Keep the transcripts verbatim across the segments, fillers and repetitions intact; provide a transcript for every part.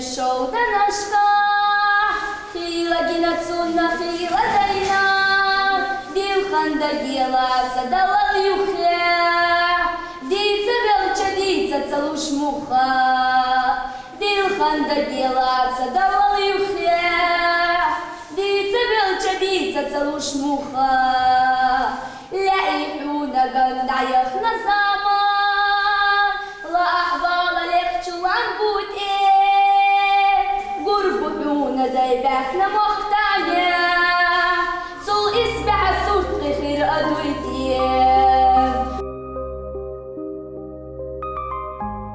Шовданашка хийла гина цунна хийла дайна, дилхан дагела ца далал юхе, дица белча дица ца луш муха, дилхан дагела ца далал юхе, дица белча дица ца луш муха. Лаи хьуна ган даяхна заман, ла ахвала лекчулан бутӀе, гурбу хьуна дай бяхна мохтане, цул исбяхӀ сурт къихир адуйтӀе.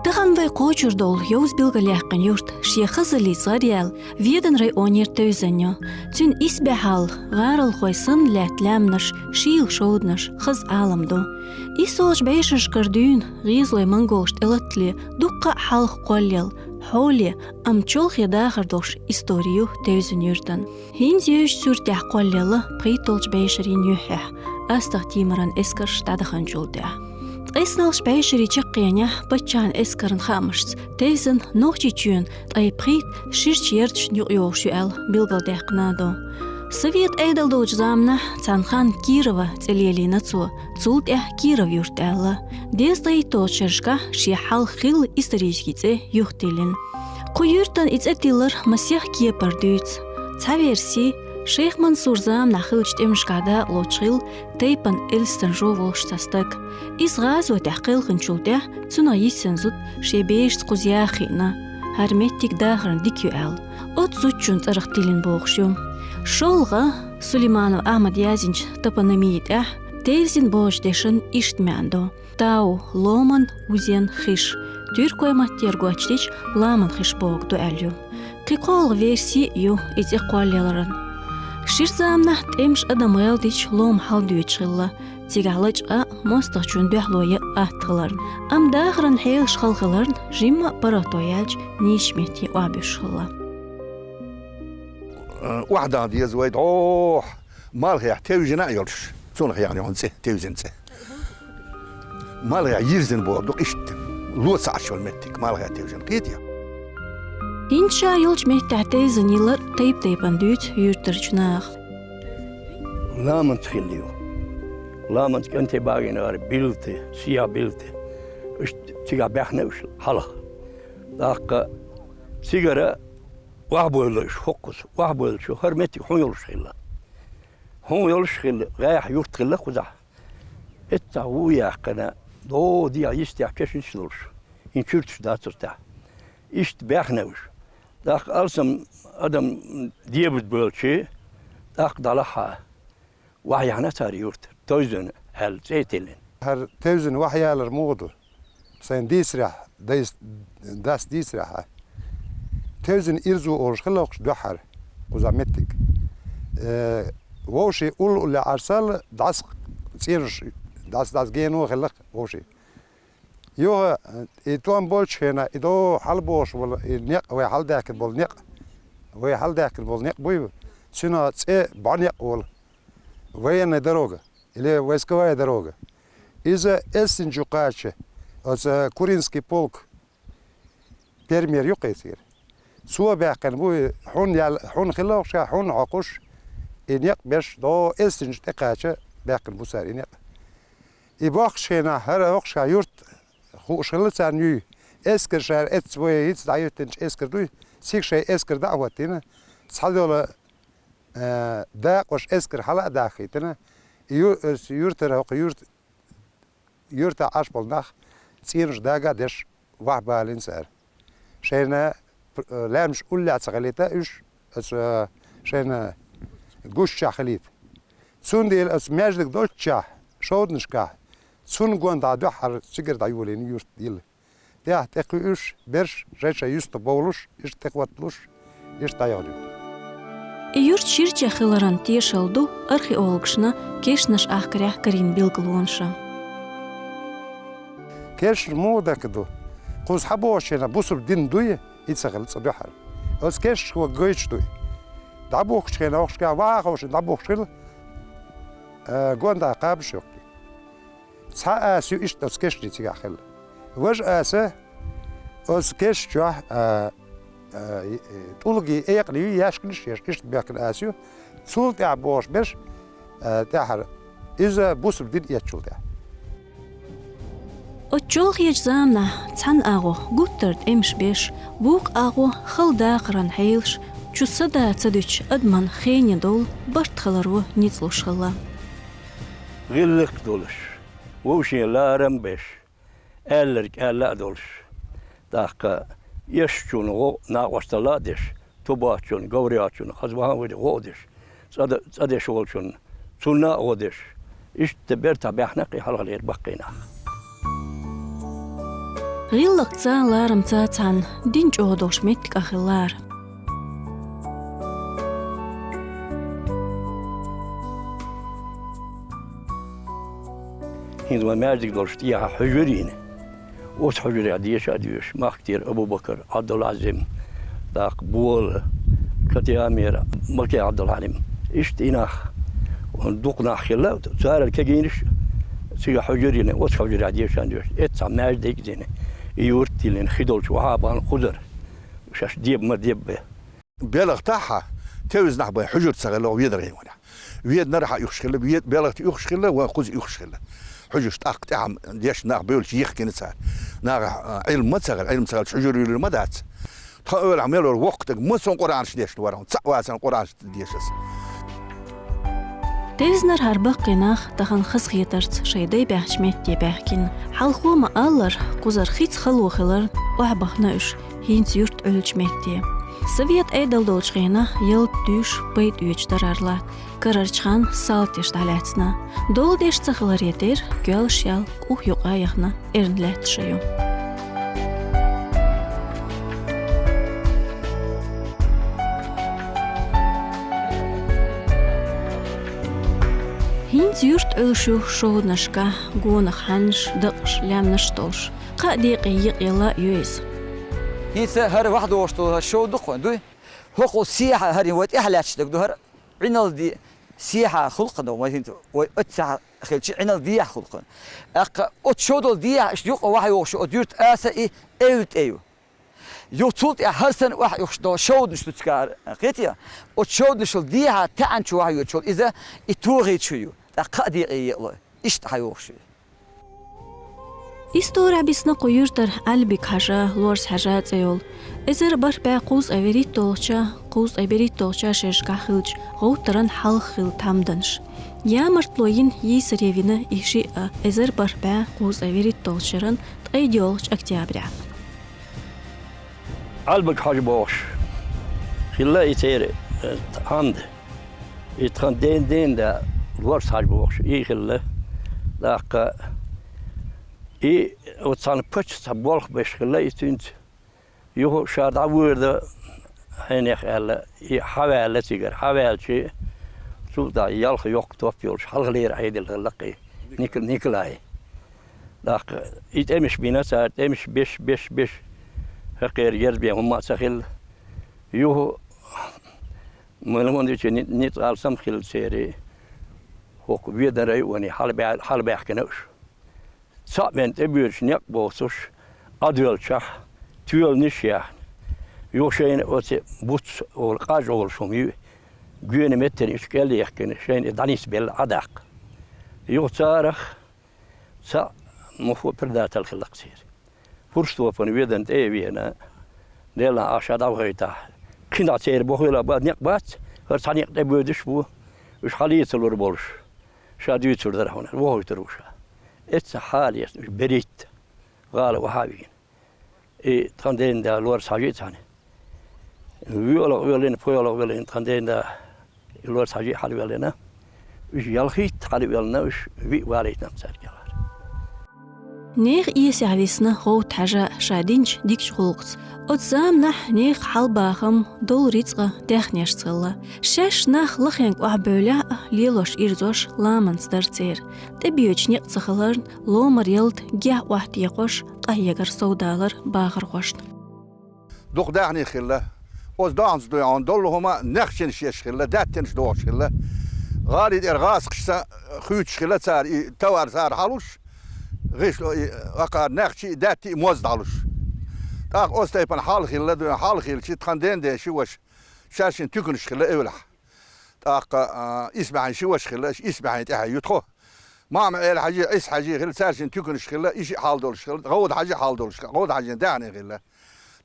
Тахан вай кхочур долу йовза билгалъяьккхина юрт шен хазаллица гӀараяьлла Веданан районера Тевзан ю. Цуьнан исбаьхьалла гӀаролхой санна лаьтта лаьмнаш, шийла шовданаш, хаза Ӏалам ду. Исс олучу бӀешерашкара дуьйна гӀезалой монголаш тӀелатале дуккха а хьалха кхоллаелла, хьоле, амма чолхе дахар долуш истори ю Тевзан юьртан. ХӀинца йовзачу суьртехь кхоллаелла пхийтталгӀачу бӀешерийн юьххьехь, АстагӀа-Тимуран эскарш дӀадаханчул тӀаьхьа. ТкъесналгӀачу бӀешерийн чаккхенехь паччахьан эскаран хаамашца Тевзан Нохчийчоьнан ткъе пхийтта ширачу ярташна юкъайогӀуш ю аьлла билгалдаьккхина а ду. Совет Ӏедал долчу заманахь цхьана ханна Кирова цӀе лелийна цо, цул тӀаьхьа Киров-Юрт аьлла. Дезткъе итталгӀачу шерашкахь шен хьалха хилла исторически цӀе юхатиллина. Кху юьртан и цӀе тиллар масех кепара дуьйцу. Цхьа верси, Шайх Мансуран заманахь хиллачу тӀемашкахь дакъалоцуш хилла тайпана Элистанжо волуш цхьа стаг. Иза гӀазотехь кхелхинчул тӀаьхьа цунах йисина зуда шен берашца кхуза яха хиъна, хӀара меттиг дахарна дика ю аьлла, оцу зудчун цӀарах тиллина бохуш ю. ШолгӀа, Сулейманов Ахьмада яздинчу топонимин тӀехь Тевзин бохучу дешан иштта маьӀна ду: тау, ломан, вузен хиш, туьркойн маттера гочдича, ламан хиш бохург ду аьлла ю. КхикхоалгӀа верси а ю и цӀе кхоллаяларан. Шира заманахь тӀемаш адам гӀелдича лома хьаладоьдуш хилла, цигахь лачкъа а, мостагӀчун дуьхьало ян а атта хиларна. Амма дахаран хьелаш хала хиларна, жимма а паргӀато яьлча нийсачу метте охьабуьсуш хилла. Охьадан деза вай дӀохьа, малхехь Тевзина а йолуш, цунах яхна йолу цӀе, Тевзин цӀе. Малхехь йирзина бохург ду иштта. Ло ца Ӏаш йолу меттиг, малхехь Тевзина, кхетий? ХӀинца ша йолчу меттехь Тевзина йиллар тайп-тайпана дуьйцу юьртарчу наха. Ламанца хилла ю. Ламанца кӀентий багийна гӀара билти, сиях билти. Иштта цигахь баьхна уьш хьалха. ТӀаккха цигара охьабевлла уьш хӀокхуза. Охьабевллачу хӀара меттиг хьун йолуш хилла. Хьун йолуш хилла, гӀехьа юрт хилла кхузахь. Эццахь ву яьккхина, догӀу дегӀ йистехь кешнаш долуш, хӀинца чуьрташ дацара тӀехь. Иштта баьхна уьш. ТӀаккха алсам адам дебат бевлчи, тӀаккха дӀалахьа, вахьаяхьна цара юрт, Тевзина аьлла цӀе а тиллина. ХӀара Тевзина вахьаялар муха ду? Сайн дийцарехь, дайс-, дас дийцарехь, Тевзина ирзо олуш хилла кхузахь дуьххьара, кхузахь меттиг. Э, вовшийн уллохь Ӏаш санна, дӀасакъ цӀенош, дӀас-дӀас гено хилла вовшийн. Юха, и тӀом болчу хенахь, и догӀу хьалабохуш волу, и некъ вай хьаладаьхкина болу некъ, вай хьаладаьхкина болу некъ буй, цуьнан цӀе БӀо-некъ волу, военная дорога или войсковая дорога. Иза Эльстинчу кхача, оцу Куринский полк, фермер ю кхечара. Цо баьккхина бу и хьун ял-, хьун хилла вахча, хьун хьокхуш, и некъ беш, догӀу Эльстинчу тӀекхача баьккхина бу цара и некъ. И боккхачу хенахь хӀара воккхачу юрт хууш хилла царна юй. Эскар шара эццахь вай хӀинца дӀахӀиттинчу эскар дуй, цига шайн эскар дӀа а хӀоттийна, цхьадола, э, дакъош эскар хьала а дахийтина, и ю-, оцу юртара хӀокху юрт-, юьртахь Ӏаш болу нах цӀенош дага а деш, вахьа балийна цара. Шайна, э, лаьмнаш уллехь ца хилийта уьш, оцу, э, шайна гуш чохь хилийта. Цундела оцу маьждиг долччохь, шовданашкахь, цунна гонахь дуьххьара цигара дӀайолийна юрт йилла. ТӀехь тӀекхуьуш, берш шайн-шайн юьстах бовлуш, иштта тӀекхотталуш, иштта дӀаяхана ю. И юрт ширачех хиларан тешалла ду археологашна кешнаш ахкарехь карийна билгалонаша. Кешнаш муха дакка ду? Кхуза хьабогӀучу хенахь бусург дина дуй, и ца хилла цкъа дуьххьара. Оцу кешнашка гойтуш ду и. ДӀабухкучу хенахь хӀокхушкахь ваха ховшина дӀабухкуш хилла, э, гондӀа кхабаш йоккхий. Цхьа аса ю иштта оцу кешнийн цигахь хилла. Важа аса оцу кешнийн чохь, а, э, э, тӀулгий экъан юй яьшканаш еш, иштта бехкана ас ю. Цул тӀехьа бохуш берш, э, тӀаьхьара иза бусалба дин эцначул тӀехьа. Оцу чолхечу заманахь цхьана агӀо гуттар тӀемаш беш, вукху агӀо хала даккхаран хьелаш, чу са да ца дуьтуш адаман хене долу барт хилар ву ницкъ луш хилла. ГӀиллакх долуш, вовшийн ларам беш, аьлларг аьлла а долуш, тӀаккха эшначунна гӀо, накъосталла а деш, ту боцчунна, говр йоцчунна, хаза вахан вуй гӀо а деш, цӀа д-, цӀа деш волчунна, цунна а гӀо деш, иштта бертахь баьхна кхин хьалхалера баккхий нах. ГӀиллакхца, ларамца цхьаьна дин чӀогӀа долуш меттиг а хилла. ХӀинца вайн маьждиг долуш тӀехьа хьуьжар йина. Оцу хьуьжарехь деша а доьшуш, Махкатера Абу-Бакар, Ӏабдул-Ӏазим, тӀаккха Бола, Катямера, Макех Ӏабдул-Хьалим. Иштта и нах, дукха нах хилла, царал кегийнаш цига хьуьжар йина, оцу хьуьжарехь деша а доьшуш. Эццахь маьждиг а йина, и юрт а йиллина, хи долчу вахьабан кхузара. Шаьш деба ма деббе. Белха тӀехь тевзанахь бен хьуьжар ца хилла оха Ведаргейн ванехь. Веданара хьан уьхуш хилла, Вед-, Белха тӀе уьхуш хилла, вайн кхуза уьхуш хилла. Хьуьжарш тӀаккха тӀаьхьа дешна нах бевлча йихкина цара. Наха, а, Ӏилма ма ца хилла, Ӏилма ца хилча хьуьжар юьйлур ма дац. Тхан эвлахь мел вара воккха стаг, массо а Къуръанаш дешна вара, цхьаъ вацарна Къуръанаш деша ас. Тевзанара хӀара баккхий нах тахана хазахетарца шайн дай баьхначу метте баьхкина. Хьалхо ма-аллара, кхузара хица хало хиларна, охьабахана уьш хӀинца юрт Ӏуьллучу метте. Совет Ӏедал долчу хенахь ялта дуьйш, пайда оьцуш дарар латта, карарчу ханна салташ дӀалаьцна. Долу деш ца хиларе терра, коьллаш ял къух юкъа яхна, эрна лаьтташ ю. ХӀинца юрт Ӏуьллуш ю шовданашкахь, гонах хьаннаш, дакъаш, лаьмнаш а толуш. Кхаа декъе екъаелла а ю иза. ХӀинца хӀара ваьхьа догӀуш долу хӀара шовда дукха вайн дуй? ХӀокхул сехьа хӀара вай тӀаьхьа лаьтташ дерг ду хӀара Ӏиналди сехьа хӀуллакх ду, вай хӀинца вай оццехь хилча Ӏиналдехьа хӀуллакх. ТӀаккха оцу шовдолу дехьа иштта юкъа ваьхьа йогӀуш ю оцу юьрта аса и эвла тӀе ю. Юха цул тӀаьхьа хӀара санна охьа уьхуш долу шовданаш ду цигара, кхетий? Оцу шовданашал дехьа таьӀанчу ваьхьа йоьдуш йолу иза и тогӀийчу ю, тӀаккха кхаа декъе екъало, иштта хьан йогӀуш ю. Исторехь бисна кху юьртара Ӏаьлбик-хьажа, Лорса-хьажа цӀе йолу, эзар бархӀ бӀе кхузткъе вуьрхӀитталгӀача, кхузткъе берхӀитталгӀача шерашкахь хиллачу гӀовттаран хьалха хилла тхьамданаш. Ямартло йина йийсаре вина и шиъ а эзар бархӀ бӀе кхузткъе вуьрхӀитталгӀачу шеран ткъе доьалгӀачу октябрехь. Ӏаьлбик-хьажа бохуш хилла и церан, э, тхьамда. И тхан ден-ден да Лорса-хьажа бохуш, и хилла. ТӀаккха и оцу цхьана паччахьца болх беш хилла и цуьнца. Юха ша дӀавоьрда хьенех аьлла, и хьаваьлла цигара. Хьаваьлча, цул тӀаьхьа ялх йоккха топ йолуш хьалхалера Ӏедал хилла кхин. Ник-, Николай. ТӀаккха и тӀемаш бина цара, тӀемаш беш, беш, беш, хӀокхеран ерзабен хӀумма а ца хилла. Юха Мелван дичи ни-, ницкъ алсам хилла церан, хӀокху Ведан районе хьалабаь-, хьалабаьхкина уьш. Цхьаъ вен тӀебоьдуш некъ боцуш, Ӏадоьллачохь, тоьланаш яьхна. Юха шайна оцу буц олу, къаж олуш хӀума ю, гоьна меттана иштта кӀел яхкина, шайна и дӀанисбелла Ӏадаккха. Юха царах цхьаъ мухо предатель хилла-кх церан. Пурстопан Ведан тӀе а вена, Делан Ӏаша дӀавахийтахь, кхин дӀа церан бохуьйла бан некъ бац, хӀара цхьа некъ тӀебоьдуш бу, уьш хьалийцалур болуш, ша дуьйцур дара хьуна, вохуьйтур ву ша. Эцца хьалаэцна уьш берхӀитта, гӀала вахьа а вигина. И тхан ден да Лорса-хьажа а цхьаьна. ВоьалгӀа воьллина, поьалгӀа воьллина тхан ден да, и Лорса-хьажа а хьалавоьллина. Уьш ялхитта хьалавоьллина, уьш виъ валийтина цаьрга кӀелхьара. Нехан эсехь висна гӀовтту хьажа ша динчу дикачу гӀуллакхца. Оцу заманахь нехан хьалабахам, долу рицкъа даьхнешца хилла. Шаьш нах лахенга охьабевллехь а, лелош-ирзош ламанца дара церан. ТӀебоьдуш некъ ца хиларна, ломара ялта гехь охьатекхош, къахьегар совдалар бахархошна. Дукха даьхни хилла. Оцу дохьанца дуй хьуна доллу хӀума нехчанаш еш хилла, даьттанаш дохуш хилла. ГӀали тӀера гӀазкхашца хуьйцуш хилла цара, и товар цара хьалуш, гӀишло и акхар нехчий, даьттий, моз дӀалуш. ТӀаккха оцу тайпана хьал хилла, дуй хьал хилча, тхан ден ден ши ваша, шаьшшинна туьканаш хилла эвлахь. ТӀаккха, а, исбаьхьан ши ваша хилла, исбаьхьан тӀаьхьа ю тхо. Мама Ӏела хьажи, Ӏиса хьажи хилла, цаьршинна туьканаш хилла, и шиъ хьал долуш хилла, гӀовда хьажи хьал долуш хилла, гӀовда хьажин даьхни хилла.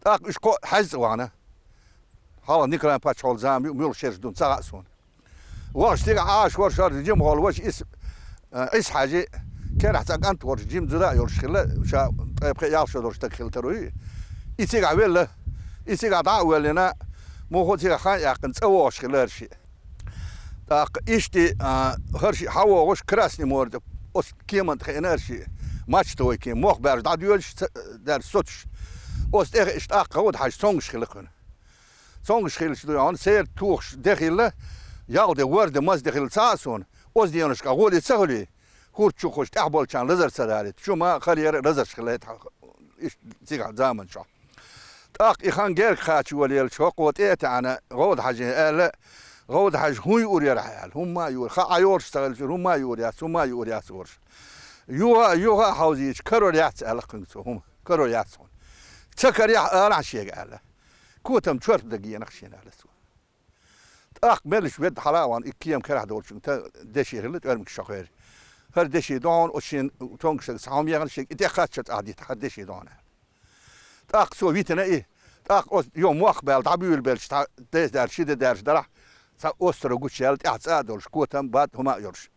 ТӀаккха уьш кхо хьаьзца вахана. Хьалха Никран паччахьалла зама ю, муьлха шераш ду ца хаьа суна. Вахаш цигахь Ӏаш вара шаржа жима хьол ваша ис, а, Ӏиса хьажи, керахь цхьа кӀант волуш, жима зуда а йолуш хилла, ша ткъе пхи ялх шо долуш стаг хилла таро ю. И цигахь велла, и цигахь дӀа а воьллина, муха цигахь хан а яьккхина, цӀа вогӀуш хилла хӀара шиъ. ТӀаккха иштта, а, хӀара шиъ хьан вогӀуш Красный море тӀе, оцу кеман тӀе хиъна хӀара шиъ, мачтовой кема, мох баьржа дӀадоьдуш, ца-, даьржа соцуш. Оцу тӀе хиъча тӀаккха гӀовда хьажа цомгуш хилла кхуьнан. Цомгуш хилча дуй хьуна, церан тухуш де хилла, ялх де, ворхӀ де, маса де хилла ца хаьа суна, оцу деношкахь гӀоле ца хуьлий, хӀурд чу кхуш тӀехь болчарна лазар ца далийта, чу ма халера лазарш хилла хӀетахь, иштта цигахь заман чохь. ТӀаккха и хан герга кхача волаелча, хӀокхо тӀе а таьӀна, гӀовда хьажин аьлла, гӀовда хьажа хӀун юур яра хьан аьлла, хӀумма а юур, хаа йолуш ца хилча, хӀумма а юур яц, хӀумма а юур яц олуш. Юха а, юха а хьовзийча, карор яц аьлла кхуьнга цо, хӀума, карор яц хьуна. Ца карехь, алахьа шега аьлла. Котам чорпа дан генах шена аьлла цо. ТӀаккха меллаша ведда хьала а вахана, и кема карахь долчуьнга та деши хилла, тӀоьрмигаш шо хери. ХӀара деши ду хьуна, оцу шен цомгуш стага цхьа хӀума яхана, шега и тӀе кхаччалц ахьа дита, хӀара деши ду хьуна аьлла. ТӀаккха цо витина и, тӀаккха оцу йо мох баьлла, дӀабуьйлабелча, цхьа деза даьржа, ши де даьржа дарахь, цхьа остров гучуяьлла, тӀаьхьа цӀа а долуш, котам, бат, хӀума а йолуш.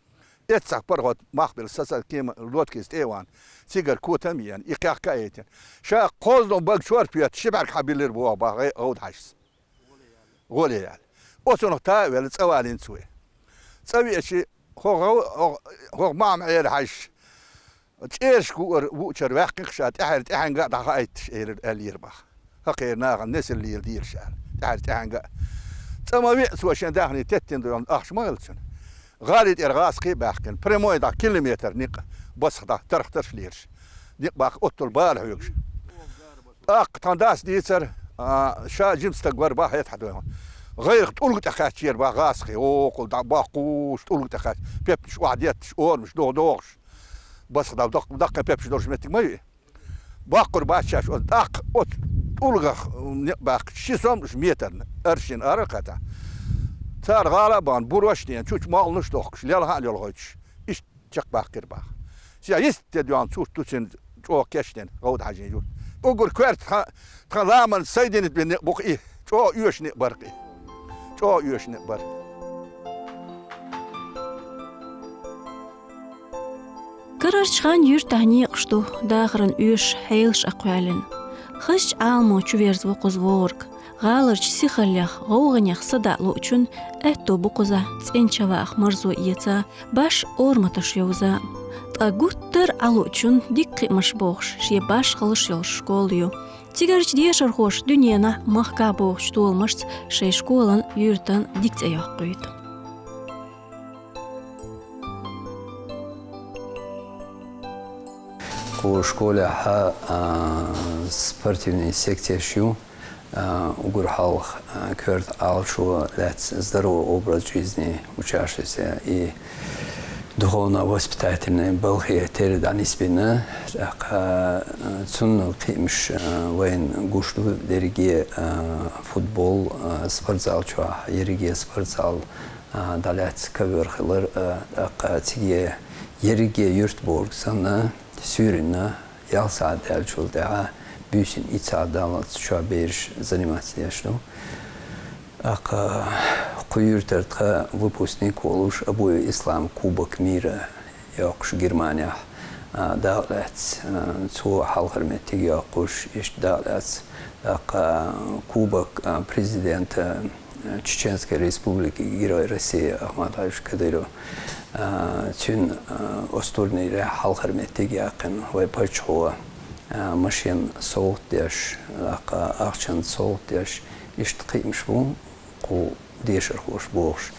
Эццахь пароход мах белла сацара кема лодкица тӀе а вахана, цигара котам а йеана, и кхехка а яйтина. Ша кхозлагӀа бага чорпа йоьттуш, ши бӀаьрг хьан биллира боху бах гӀовда хьажас. ГӀоле яьлла. Оцунах та а велла, цӀа валийна цо. ЦӀа веачи, хӀо гӀо-, хӀо-, хӀо мама Ӏела хьажаш, чӀерашка вуара вуучара ваьккхина ша, тӀаьхьара тӀаьхьенга а дӀахаийташ элира, аьллера бах. ХӀокхеран нахана несалла леладелаш аьлла, тӀаьхьара тӀаьхьенга а. ЦӀа ма веа цо шен даьхни теттина ду йолу ахча ма хилла цуьнан. ГӀали тӀера гӀазкхий а баьхкина, прямой дӀа километр некъ, басах дӀа тарх-тарш лелаш. Некъ баккха оттал бала хьоьгуш. ТӀаккха тхан дас дийцар, а, ша жима стаг вара бах хӀетахь дойхьа. ГӀайрах тӀулга тӀе кхаьччера бах гӀазкхий, окхул дӀа баккхуш тӀулга тӀе кхаьчча, пепнаш охьадетташ, орамаш доху дохуш. Басах дӀа даккха, даккхий пепнаш долуш меттиг ма ю и. Баккхур бац шаьш оцу, тӀаккха оцу тӀулгах некъ баьккхича, ши сом уьш метарна, аршина ара а кхетта. Цара гӀала а бахана, бурош а деана, чучу молханаш а дохкуш, лелха а лелхойтуш, иштта чекхбаьккхира бах. Ша йист де доьгӀна цурт ду цуьнан чӀогӀа кечдина, гӀовда хьажийна юрт. Уггар коьрта тхан, тхан ламан сайдинат бина некъ бу-кх и, чӀогӀа оьшуш некъ бара-кх и. ЧӀогӀа оьшуш некъ бара. Карарчу хан юьртахь некъаш ду, дахаран оьшуш хьелаш а кхоьллина. Хазачу Ӏаламо чуверза ву кхуза вогӀург. ГӀаларчу сихаллех, гӀовгӀанех садаӀа луучун аьтто бу кхузахь цӀена чаваах марзо эца, баш ораматаш йовза. Ткъа гуттар а Ӏалуучун дика кхиамаш бохуш, шен башхаллаш йолуш школа ю. Цигарчу дешархоша дуьненахь, махкахь бохучу толамашца шайн школан, юьртан дика цӀе йоккхуьйту. Кху школехь, а, спортивный секцияш ю, а, уггар хьалха, а, коьрта Ӏалашо лаьцна здоровый образ жизни учащихся и духовно-воспитательный балхе тера дӀанисбина. ТӀаккха, а, цунна кхиамаш, а, вайна гуш ду дерриге, а, футбол, а, спортзал чохь, ерриге спортзал, а, дӀалаьцна ковёр хилар, а, тӀаккха циге ерриге юьртборг санна, суьйранна, ялх сахьат даьллачул тӀаьхьа буьйсанна итт сахьат даллалц чохь бераш заниматься деш ду. ТӀаккха кху юьртара тхан выпускник волуш Абуев Ислам Кубок мира йоккхуш Германехь, а, дакъа лаьцна, а, цо хьалхара меттиг йоккхуш, иштта дакъа лаьцна. ТӀаккха кубок, а, президента, а, Чеченской Республики, Герой России Ахмат Хьажи Кадыров, а, цуьнан, а, оцу турнирехь хьалхара меттиг яьккхина, вай паччахьо, а, машен совгӀат деш, тӀаккха ахчанца совгӀат деш, иштта кхиамаш бу кху дешархоша бохуш.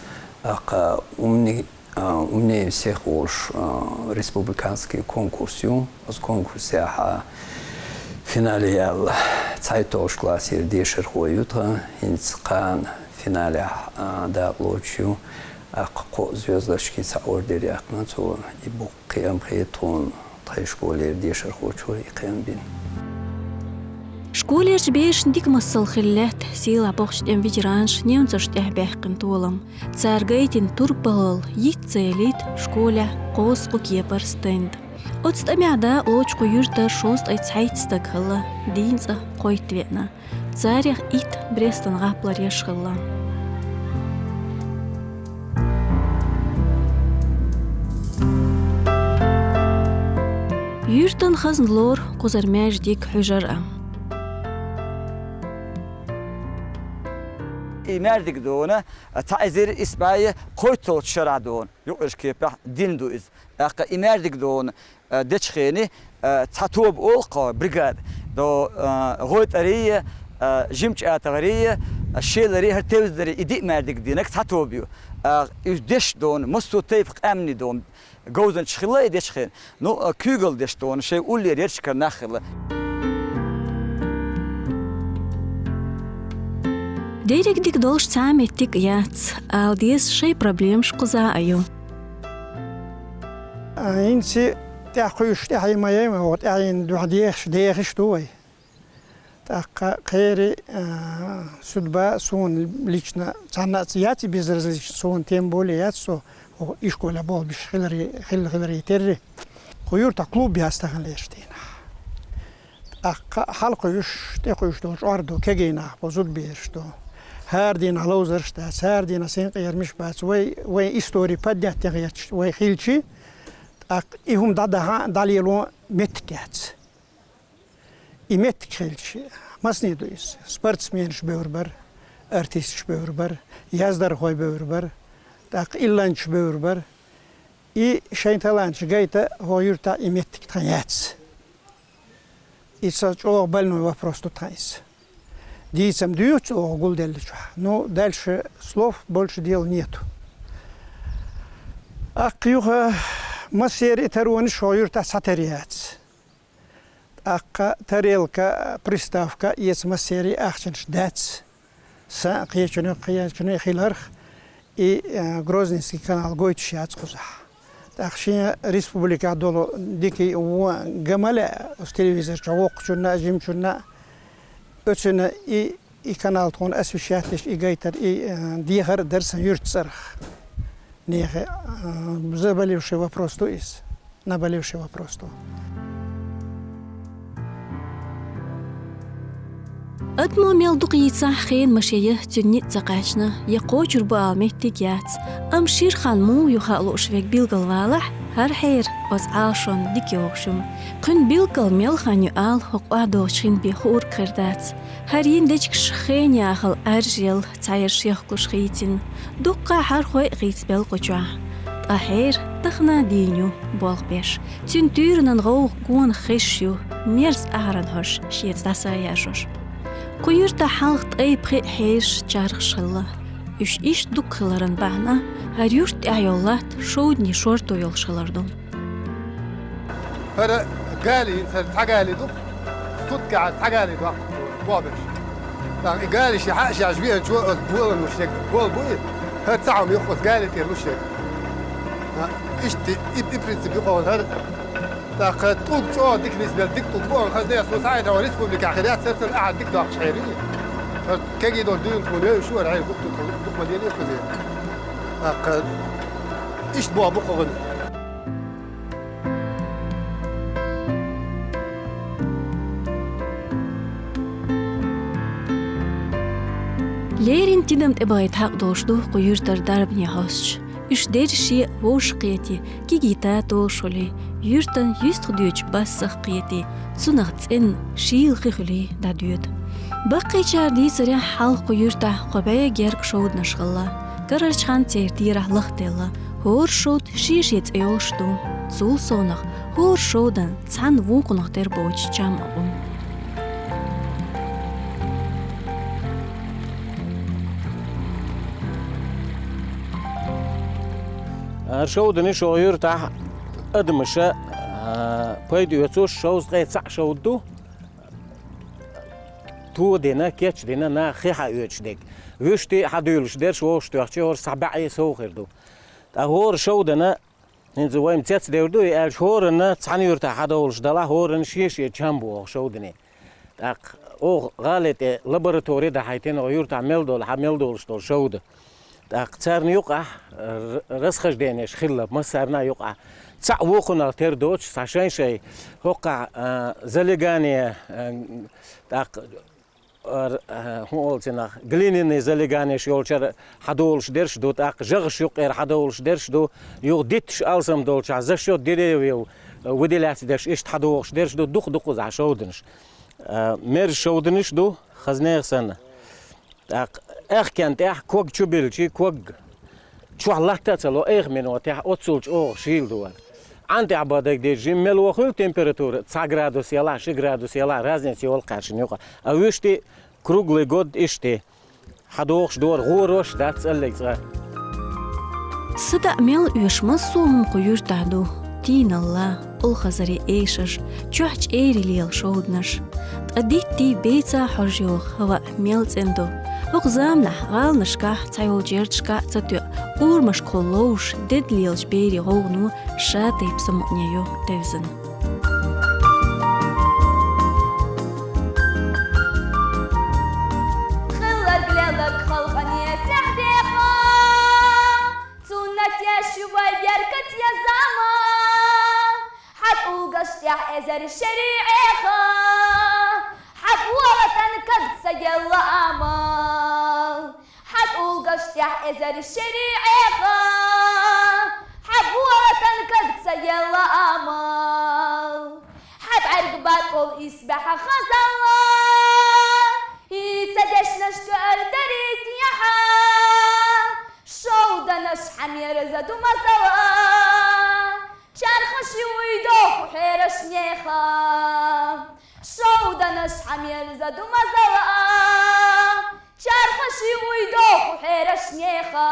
ТӀаккха умни-, а, умнее всех волуш, а, республиканский конкурс ю. Оцу конкурсехь, а, финале яьлла цхьайтталгӀачу классера дешархо ю тхан. ХӀинца кхана финалехь, а, дакъа лоцуш ю. ТӀаккха кхо звёздочки, цхьа ордер яьккхина цо. И бу-кх кхиам хета тхуна тхайн школера дешархочо и кхиам бина. Школерчу берашна дика масал хилла лаьтта сийлахь бохучу тӀеман ветеранаша немцошна тӀехь баьккхина толам. Цара гайтина турпалалла йиц ца ялийта школехь кхузткъа кепара стенд. Оцу тӀамехь дакъалоцуш кху юьртара шовзткъе цхьайтта стаг хилла, дийна цӀа кхойтта веана. Царех итт Брестан гӀапалара еш хилла. Юьртан хазна лору кхузара маьждиг, хьуьжар а. И маьждиг дуна, цхьа эзар исс бӀе кхойтталгӀачу шарахь дуна, юкъерчу кепехь дина ду иза. ТӀаккха и маьждиг дуна, а, дечу хене, а, цхьа тоба олу кхо бригада. До, а, ГӀойтӀарий, а, ЖимачӀатагӀарий, а, Шеларий, хӀара Тевздарий, и диъ маьждиг динарг цхьа тоба ю. А, уьш деш дуна, массо а тайпа къаьмнийн дуна. Говзанчаш хилла и дечу хене. Ну, а, куьйгалла деш дуна, шайн уллера ярчакара нах хилла. Дерриг дика долуш цхьа а меттиг а яц, ала деза, шайн проблемаш кхуза а ю. А, хӀинца тӀаьхьа кхуьйсуш тӀаьхьа ма яй вай, оха тӀаьхьа дуьхьа дехаш, дехаш ду вай. ТӀаккха кхеран, а, судьба суна лично цхьанна а ца яц и безразлично, суна тем более яц, со оха ишколехь болх беш хиларе-, хилла хиларе терра. Кху юьртахь клуб яц таханлерчу дийнахь. ТӀаккха хьалакхуьйсуш, тӀекхуьйсуш долу чкъор ду, кегий нах бу, зудабераш ду. ХӀара дийнахь ловзарш дац, хӀара дийнахь синкъерамаш бац. Вай, вайн истори поднять деш вай хилча, тӀаккха и хӀума дӀадахьа, дӀалело меттиг яц. И меттиг хилча, масане ду иза? Спортсменаш бевр бара, артисташ бевр бара, яздархой бевр бара, тӀаккха илланчаш бевр бара. И шайн таланташ гайта хӀокху юьртахь и меттиг тхан яц. Иза чӀогӀа больной вопрос ду тхан иза. Дийцам дуьйцу оха гулделлачохь. Ну, дальше слов, больше дела нету. ТӀаккха юха массеран и таронаш хӀокху юьртахь цхьатера яц. ТӀаккха тарелка, приставка эца массеран ахчанаш дац. Сан а, кхечунна, кхечунна хиларх, и, э, Грозненский канал гойтуш яц кхузахь. ТӀаккха шен республикехь долу дика вон ган ма лаьа оцу телевизор чохь воккхачунна а, жимачунна а. Оцунна и, и канал тхуна освещать деш, и гайтар, и, э, дехар а дара сан юьртан цӀарах. Нехе, э, заболевший вопрос ду иза. Наболевший вопрос ду. Адамо мел дукха йийцахь, хенан машен я, цуьнан ницкъ ца кхаьчна, я кхочур бу ала меттиг яц. Амма шира хан муха ю хаа лууш верг билгалвалахь, хӀара хьера оцу Ӏалашонна дика йогӀуш ю. Кхуьнан билггал мел хан ю ала хӀокху охьадогӀучу хин бен хуург хир дац. ХӀара йина дечигаш хенан яхал Ӏаьржъелла цхьаерш яхкалуш хийцина, дуккха а хьархой а хийцабелла кху чохь. Ткъа хьера тахана а дийна ю болх беш. Цуьнан туьйранан гӀовгӀа гонах хезаш ю, мерза ахаран хӀорш шеца дӀасаяьржош. Кху юьртахь хьалха ткъе пхиъ хьераш, чархаш хилла. Уьш иштта дукха хиларан бахьана хӀара юьрта тӀехь йолу латта шовданийн шорто йолуш хилар ду. ХӀара гали, хӀара цхьа гали ду, суткахь цхьа гали доккху бохберш. ТӀаккха и гали ши хьаъ шаьш веанчо аса болан луш ерг, бол бу и, хӀара цхьа хьума юха аса гали тӀера луш ерг. А, иштта и, и принцип ю кхуьнан хӀара. ТӀаккха тӀулг чӀогӀа дика нисбелла, дика тӀулг бу, хаза деш, со схьа а республикахь хир яц, церан ахьа дика доккхуш хьерий. ХӀара кегий долу дуьйна тхуна вевзаш ву, хӀара хьера гуттар а тхуна дукха ма дели кхуза. ТӀаккха иштта боху бу кхуьнан. Леррина тидам тӀебахийта хьакъ долуш ду кху юьртара дарбане хьосташ. Уьш дерриге вовшахкхетий, кегий тата волуш хуьлий, юьртан юьстах доьдучу басах кхетий, цунах цӀена шийла хи хуьлий дӀадоьду. Баккхийчара дийцарехь, хьалха кху юьртахь кхо бӀе гергга шовданаш хилла. Карарчу ханна церан терахь лахделла. ХӀора шовда шен-шен цӀе йолуш ду. Цул совнах хӀора шовдан цхьана вукхунах тера боцу чам а бу. ХӀара шовданаш оха юьртахь адамаша, а, пайда оьцуш шовзткъе цхьаъ шовда ду. Тодина, кечдина, наха хи хьаоьцуш дерг. Вуьшта а хьадуьйлуш дерш вовшахтоьхча, хӀора схьа бӀе сов хир ду. Ткъа хӀора шовдана, хӀинца вайна цецдевр ду и аьлча, хӀоранна цхьана юьртахь хьадовлуш далахь, хӀоранна шен-шен чам бу оха шовдане. ТӀаккха оха гӀала тӀе лаборатори дахьийтина оха юртахь мел долу, хьан мел долуш долу шовда. ТӀаккха царна юкъахь р-, расхожденеш хилла, массарна а юкъахь. Цхьаъ вукхунах тера доцуш, цхьа шайн-шайн хӀокхахь, а, залегание, а, тӀаккха, р-, а, хӀун олу цунах, глиняный залеганиеш йолчара хьадолуш дерш ду, тӀаккха жагӀаш юккъера хьадолуш дерш ду, юха дитташ алсам долчохь за счёт деревьев выделяться дерш иштта хьадохуш дерш ду, дукха-дукха узахь шовданаш. А, мерза шовданаш ду, хазнех санна. ТӀаккха аьхкенна тӀехь ког чубилчи, ког чохь латта а ца ло, айхамино тӀехь оццул чӀогӀа шийла ду вара. Ӏан тӀехь бадаг деза жимма мел вохуьлу температура, цхьа градус ялахь, ши градус ялахь, разница йолу кхаьршина юкъа. А вуьшти круглый год иштта. Хьадохуш дора, гӀорош дац цӀаллиг цкъа. Садаъ мел оьшу массо а хӀума кху юьртахь ду: тийналла, олхазаре эшаш, чохь чӀерий лела шовданаш. Ткъа диттий беца хьожа йоху хӀаваъ мел цӀена ду. ХӀокху заманахь гӀаланашкахь, цхьайолчу ярташкахь а ца тоьа, урамашкахула ловзуш, дедда лелачу берийн гӀовгӀано ша тайпа самукъане ю тевзина. Хилларг лелларг халкъане сехьдеха, цунна теш ю вай беркат я заман. Хьан тӀулгаш тӀехь эзар шерий Ӏеха, хьан болатан кагца елла амал. Хьан тӀулгаш тӀехь эзар шерий Ӏеха, хьан болатан кагца елла амал. Хьан бӀаьрг батӀол исбаьхьа хазалла, и ца дешнаш тоьар дарийта яхьа. Шовданаш хьан мерза ду масала, чархаш юй доху хьераш неха. Шовданаш хьан мерза ду масала, чархаш юй доху хьераш неха.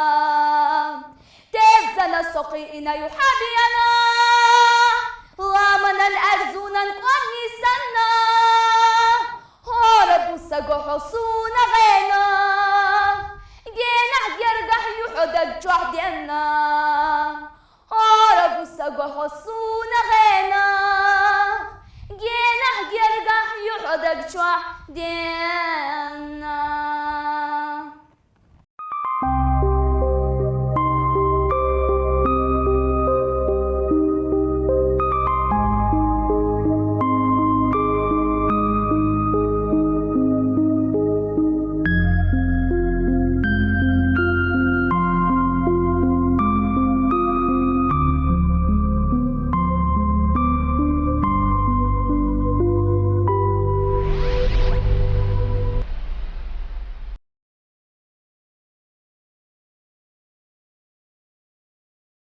Тевзана со кхиъна ю хьан бена, ламанан аьрзунан кӀорни санна. ХӀора бу са гохьо суна гӀена.